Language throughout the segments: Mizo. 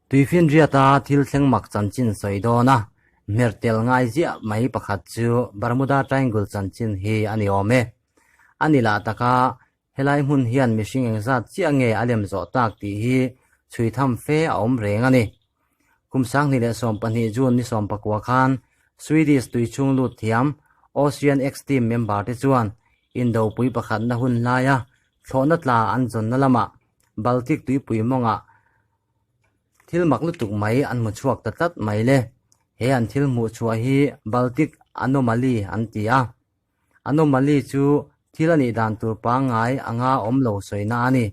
Tuifinriata thil thleng mak chanchin sawi dawn a, hmer tel ngai ziah mai pakhat chu Bermuda Triangle chanchin hi a ni awm e. A ni lah taka helai hmun hian mihring engzat chiah nge a lem zawh tak tih hi chhui tham fe a awm reng a ni. Kum 2012 June ni 19 khan Swedish tuichhung lut thiam Ocean X team member te chuan indopui pakhatna hun laia thlawhna tla an zawnna lamah Baltic tuipui mawngah thil mak lutuk mai an hmu chhuak ta tlat mai le. He an thil hmuh chhuah hi Baltic Anomaly an ti a. Anomaly chu thil a nih dan tur pangngai anga awm lo sawina a ni.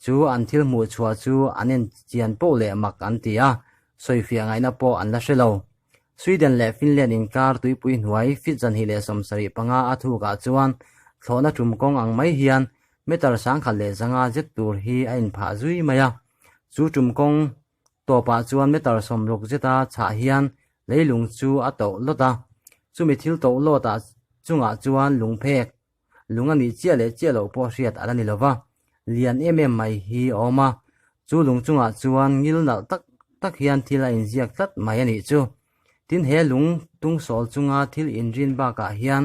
Chu an thil hmuh chhuah chu an en chian poh leh mak an ti a, sawifiah ngaihna pawh an la hre lo. Sweden leh Finland inkar tuipui hnuai feet 275 a thukah chuan thlawhna tum kawng ang mai hian meter 1005 zet tur hi a inphah zui mai a. Chu tum kawng tawpah chuan meter 60 zeta chhah hian leilung chu a toh lawt a. Chumi thil toh lawtah chungah chuan lungphek, lung a nih chiah leh chiah loh pawh hriat a la ni lo va, lian em em mai hi a awm a. Chu lung chungah chuan ngil nalh tak tak hian thil a inziak tlat mai a nih chu. Tin, he lung tungsawl chunga thil inrin bakah hian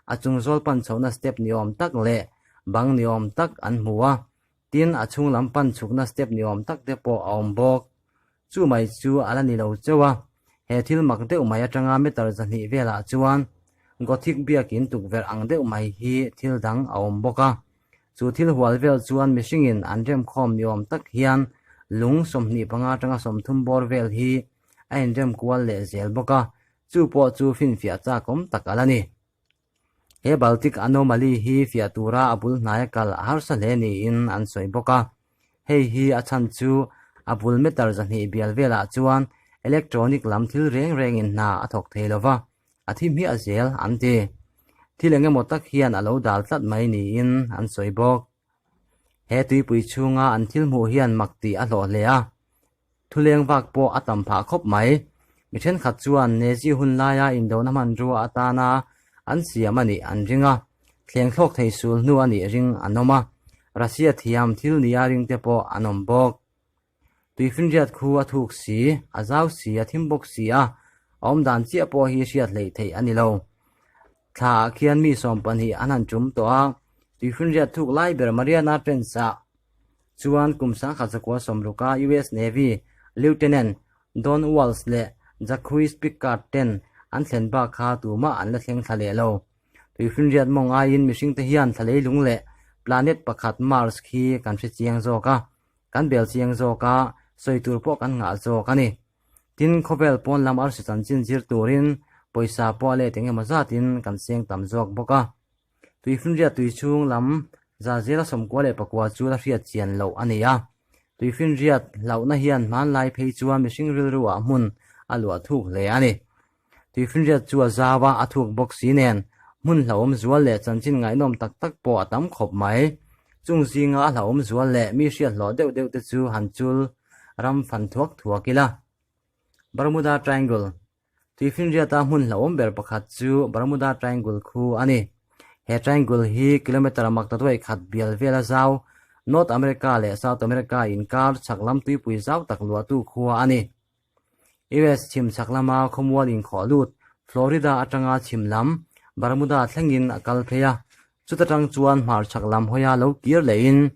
a chung zawl pan chhohna step ni awm tak leh bang ni awm tak an hmu a. Tin, a chhung lam pan chhukna step ni awm tak te pawh a awm bawk. Chu mai chu a la ni lo chauh a, he thil mak deuh mai atanga meter 200 velah chuan Gothic biakin tukverh ang deuh mai hi thil dang a awm bawk a. Chu thil hual vel chuan mihringin an remkhawm ni awm tak hian lung 25 atanga 30 bawr vel hi a inrem kual leh zel bawk a, chu pawh chu finfiah chakawm tak a la ni. He Baltic Anomaly hi fiah tura a bul hnaia kal a harsa hle niin an sawi bawk a. Hei hi a chhan chu a bul meter 200 bial velah chuan electronic lam thil reng rengin hna a thawk thei lo va, a thi hmiah zel an ti. Thil eng emaw tak hian a lo dal tlat mai niin an sawi bawk. He tuipui chhunga an thil hmuh hian mak tih a hlawh hle a, Thuleng vak pawh a tam phah khawp mai. Mi thenkhat chuan Nazi hun laia indona hmanrua atana an siam a nih an ring a, thleng thlawk thei sul hnu a nih ring an awm a, Russia thiam thil nia ring te pawh an awm bawk. Tuifinriat khu a thuk si, a zau si, a thim bawk si a, a awmdan chiah pawh hi hriat hleih theih a ni lo. Thla ah khian mi 12 an han tum tawh a, tuifinriat thuk lai ber Mariana Trench ah chuan kum 1960 a US Navy Lieutenant Don Walsh leh Jacques Piccard ten an thlen bak kha tumah an la thleng thla leh lo. Tuifinriat mawng aiin mihringte hian thla leilung leh planet pakhat Mars khi kan hre chiang zawk a, kan bel chiang zawk a, sawi tur pawh kan ngah zawk a ni. Tin, khawvel pawn lam arsi chanchin zir turin pawisa pawh a let engemaw zatin kan seng tam zawk bawk a. Tuifinriat tui chhung lam 94% chu la hriat chian loh a ni a. Tuifinriat hlauhna hian hmanlai phei chuan mihring rilru ah hmun a luah thuk hle a ni. Tuifinriat chu a zau a, a thuk bawk si nen hmun hlauhawm zual leh chanchin ngaihnawm tak tak pawh a tam khawp mai. Chung zinga a hlauhawm zual leh mi hriat hlawh deuh deuh te chu han chul ram fan thuak thuak ila. Bermuda Triangle Tuifinriata hmun hlauhawm ber pakhat chu Bermuda Triangle khu a ni. He triangle hi kilometre mak ta duai khat bial vela zau, North America leh South America inkar chhak lam tuipui zau tak luahtu khua a ni. US chhim chhak lama khawmual inkhawh lut Florida atanga chhim lam Bermuda thlengin a kal phei a, chuta tang chuan hmar chhak lam hawia lo kir lehin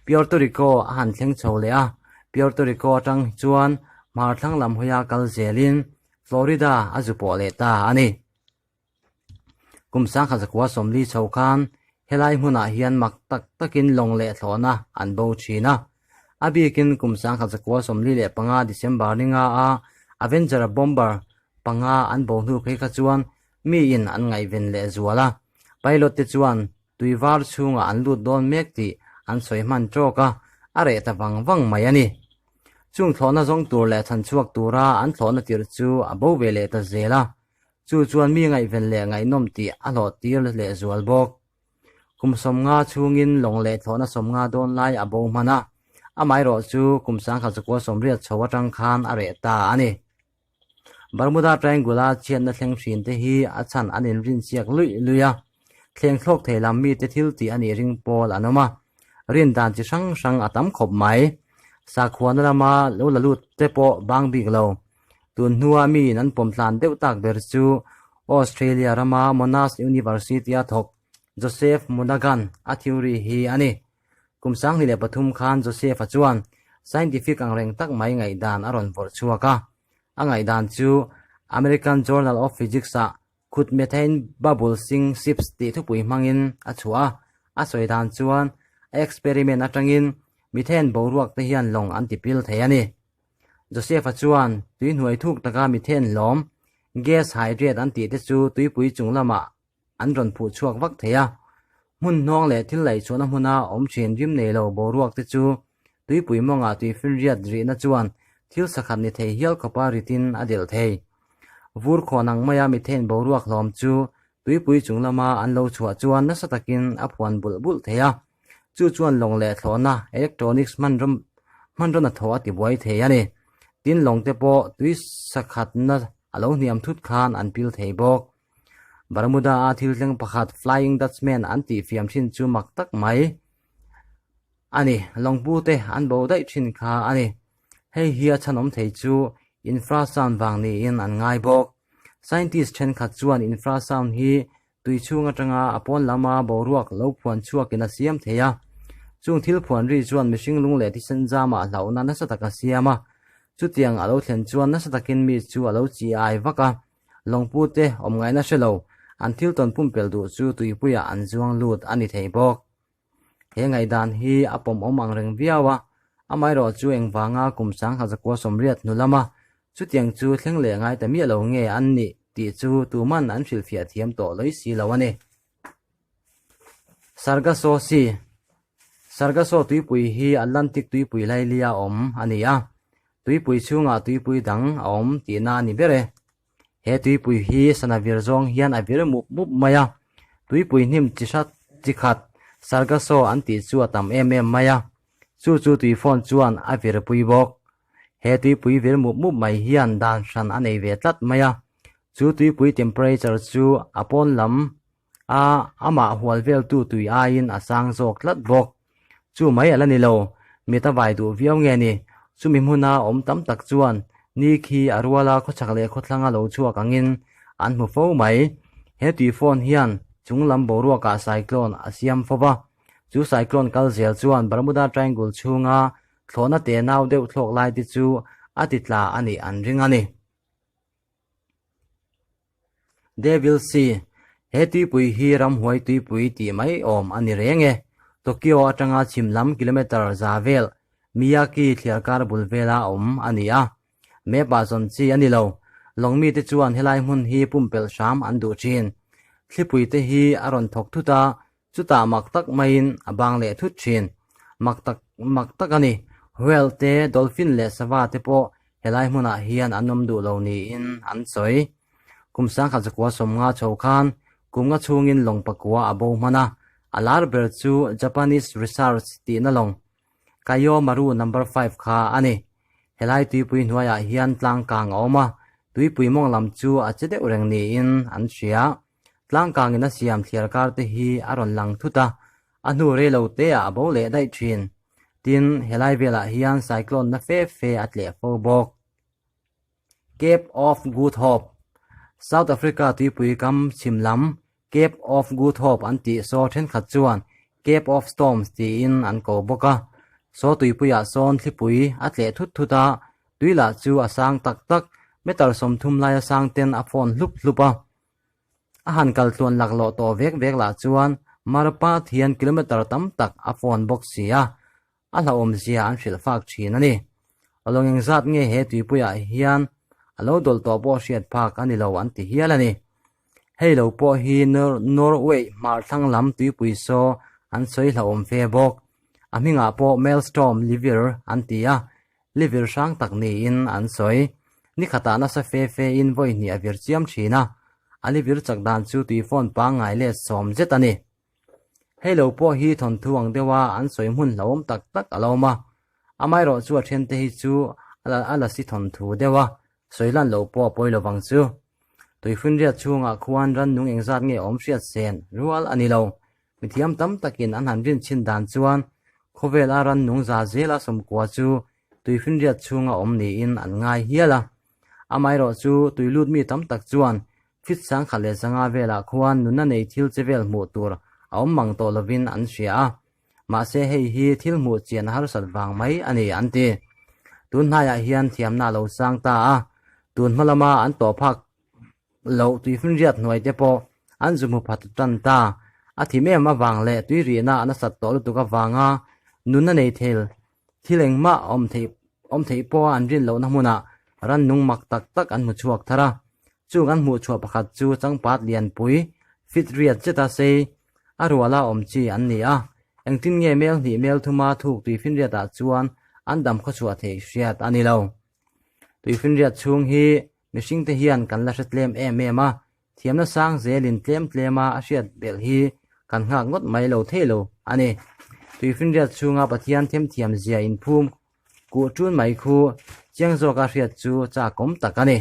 Puerto Rico a han thleng chho leh a, Puerto Rico atang chuan hmar thlang lam hawia kal zelin Florida a zu pawh leh ta a ni. Kum 1940 chho khan helai hmunah hian mak tak takin lawng leh thlawhna an bo thin a. A bikin kum 1945 December ni nga a Avenger bomber panga an bo hnu phei kha chuan miin an ngaihven leh zual a. Pilot te chuan tui var chhungah an lut dawn mek tih an sawi hman tawk a, a reh ta vang vang mai a ni. Chung thlawhna zawng tur leh chhanchhuak tura an thlawhna tirh chu a bo ve leh ta zel a. Chu chuan mi ngaihven leh ngaihnawm tih a hlawh tir leh zual bawk. Kum 50 chhungin lawng leh thlawhna 50 dawn lai a bo hman a, amaherawh chu kum 1980 chho atang khan a reh ta a ni. Bermuda Triangle-a chhiatna thleng hrin te hi a chhan an inrinsiak luih luih a, thleng thlawk thei lam mite thil tih a nih ring pawl an awm a, rin dan chi hrang hrang a tam khawp mai. Sakhuana lama lo la lut te pawh bang bik lo. Tun hnua miin an pawm tlan deuh tak ber chu Australia rama Monash University-a thawk Joseph Monaghan a theory hi a ni. Kum 2003 khan Joseph-a chuan scientific angreng tak mai ngaihdan a rawn vawrh chhuak a. A ngaihdan chu American Journal of Physics-ah Khut methane bubble sink ships tih thupui hmangin a chhuah a, a sawi dan chuan a experiment atangin methane boruak te hian lawng an ti pil thei a ni. Joseph-a chuan tui hnuai thuk taka methane hlawm, gas hydrate an tih te chu tuipui chung lamah an rawn phuh chhuak vak thei a. Hmun hnawng leh thil laihchhuahna hmuna awm thin rim nei lo boruak te chu tuipui mawngah tuifinriat rihna chuan thil sakhat ni thei hial khawpa ritin a delh thei. Vur khawn ang maia methane boruak hlawm chu tuipui chung lama an lo chhuah chuan nasa takin a phuan bulh bulh thei a, chu chuan lawng leh thlawhna, electronics, hmanraw hnathawh a tibuai thei a ni. Tin, lawng te pawh tui sakhatna a lo hniam thut khan an pil thei bawk. Bermuda-a thil thleng pakhat Flying Dutchman an tih fiam thin chu mak tak mai a ni, lawngpu te an bo daih thin kha a ni. Hei hi a chhan awm thei chu infrasound vang niin an ngai bawk. Scientist thenkhat chuan infrasound hi tui chhung atanga a pawn lama boruak lo phuan chhuakin a siam thei a. Chung thil phuan ri chuan mihring lung leh thisen zamah hlauhna nasa tak a siam a. Chutiang a lo thlen chuan nasa takin mi chu a lo chi ai vak a. Lawngpu te awm ngaihna hre lo, an thil tawn pumpelh duh chu tuipuiah an zuang lut a ni thei bawk. He ngaihdan hi a pawmawm ang reng viau a, amaherawh chu engvanga kum 1980 hnu lama chutiang chu thleng leh ngai ta miah lo nge an nih tih chu tuman an hrilhfiah thiam tawh lawih si lo a ni. Sargasso Sea Sargasso tuipui hi Atlantic tuipui lailia awm a ni a, tuipui chhungah tuipui dang a awm tihna a ni ber e. He tuipui hi sana vir zawng hian a vir mup mup mai a, tuipui hnim chi hrat chi khat Sargasso an tih chu a tam em em mai a, chu chu tuifawn chuan a vir pui bawk. He tuipui vir mup mup mai hian dan hran a nei ve tlat mai a, chu tuipui temperature chu a pawn lam a amah hual veltu tui aiin a sang zawk tlat bawk. Chu mai a la ni lo, mit a vai duh viau nge ni? Chumi hmuna awm tam tak chuan ni khi a ruala khawchhak leh khawthlanga lo chhuak angin an hmu fo mai. He tui phone hian chung lam boruakah cyclone a siam fo va, chu cyclone kal zel chuan Bermuda Triangle chhunga thlawhna tenau deuh thlawk lai te chu a ti tla a nih an ring a ni. Devil Sea, He tuipui hi ramhuai tuipui tih mai awm a ni reng e. Tokyo atanga chhim lam kilometre za vel Miyaki thliarkar bul vela awm a ni a. Map ah zawn chi a ni lo. Lawng mite chuan helai hmun hi pumpelh hram an duh thin. Thlipui te hi a rawn thawk thut a, Chutah mak tak maiin a bang leh thut thin. Mak tak mak tak a ni. Whale te, dolphin leh sava te pawh helai hmunah hian an awm duh lo niin an sawi. Kum 1950 chho khan kum nga chhungin lawng pakua a bo hman a, a lar ber chu Japanese Research tihna lawng Kaio Maru Number 5 kha a ni. Helai tuipui hnuaiah hian tlang kang a awm a, tuipui mawng lam chu a che deuh reng niin an hria. Tlangkangin a siam thliar kar te hi a rawn lang thut a, a hnu rei lo te ah a bo leh daih thin. Tin, helai velah hian cyclone na fe fe a tleh fo bawk. Cape of Good Hope, South Africa tuipui kam chhim lam Cape of Good Hope an tih saw thenkhat chuan Cape of Storms tiin an ko bawk a. Saw tuipuiah sawn thlipui a tleh thut thut a, tui lah chu a sang tak tak, meter 30 laia sang ten a fawn hlup hlup a. A han kal tluan laklawh tawh vek vek lah chuan Marpat hian kilometre tam tak a phone bawk si a, a hlauhawmzia an hrilh fak thin a ni. Lawng engzat nge he tuipuiah hian a lo dawlh tawh pawh hriat phak a ni lo an ti hial a ni. Hei lo pawh hi Norway hmar thlang lam tuipui saw an sawi hlauhawm fe bawk. A hmingah pawh Maelstrom Livir an ti a, Livir hrang tak niin an sawi. Ni khatah nasa fe fe in vawi hnih a vir chiam thin a, a livir chak dan chu tui phone pangngai let sawm zet a ni. Hei lo pawh hi thawnthu ang deuha an sawi hmun hlauhawm tak tak a lo awm a, amaherawh chu a thiante hi chu a la si thawnthu deuh a, sawi lan loh pawh a pawi lovang chu. Tuifinriat chhungah khuan rannung engzat nge awm hriat sen rual a ni lo. Mithiam tam takin an han rin chhin dan chuan khawvela rannung za zela sawmkua chu. tuifinriat chhunga awm niin an ngai hial a. Amaherawh chu tui lut mi tam tak chuan fit sangkhat leh sanga velah khuan nunna nei thil che vel hmuh tur a awm mang tawh lovin an hria a. Mahse hei hi thil hmuh chian harsat vang mai a ni an ti. Tun hnaiah hian thiamna a lo sang ta a, tun hma lama an tawh phak loh tuifinriat hnuai te pawh an zu hmu phat tan ta. A thim em avang leh tui rihna a nasat tawh lutuk avanga nunna nei thel thil engmah awm theih awm theih pawha an rin lohna hmunah rannung mak tak tak an hmu chhuak thar a. Chung an hmuh chhuah pakhat chu changpat lianpui fit riat zeta sei a ruala awm chi an ni a. Engtin nge mel hnih mel thuma thuk tuifinriatah chuan an dam khawchhuah theih hriat a ni lo. Tuifinriat chhung hi Mihringte hian kan la hre tlem em em a, thiamna sang zelin tlem tlema a hriat belh hi kan nghak ngawt mai lo thei lo a ni. Tuifinriat chhunga Pathian themthiam zia inphum kuh ṭun mai khu chiang zawka hriat chu chakawm tak a ni.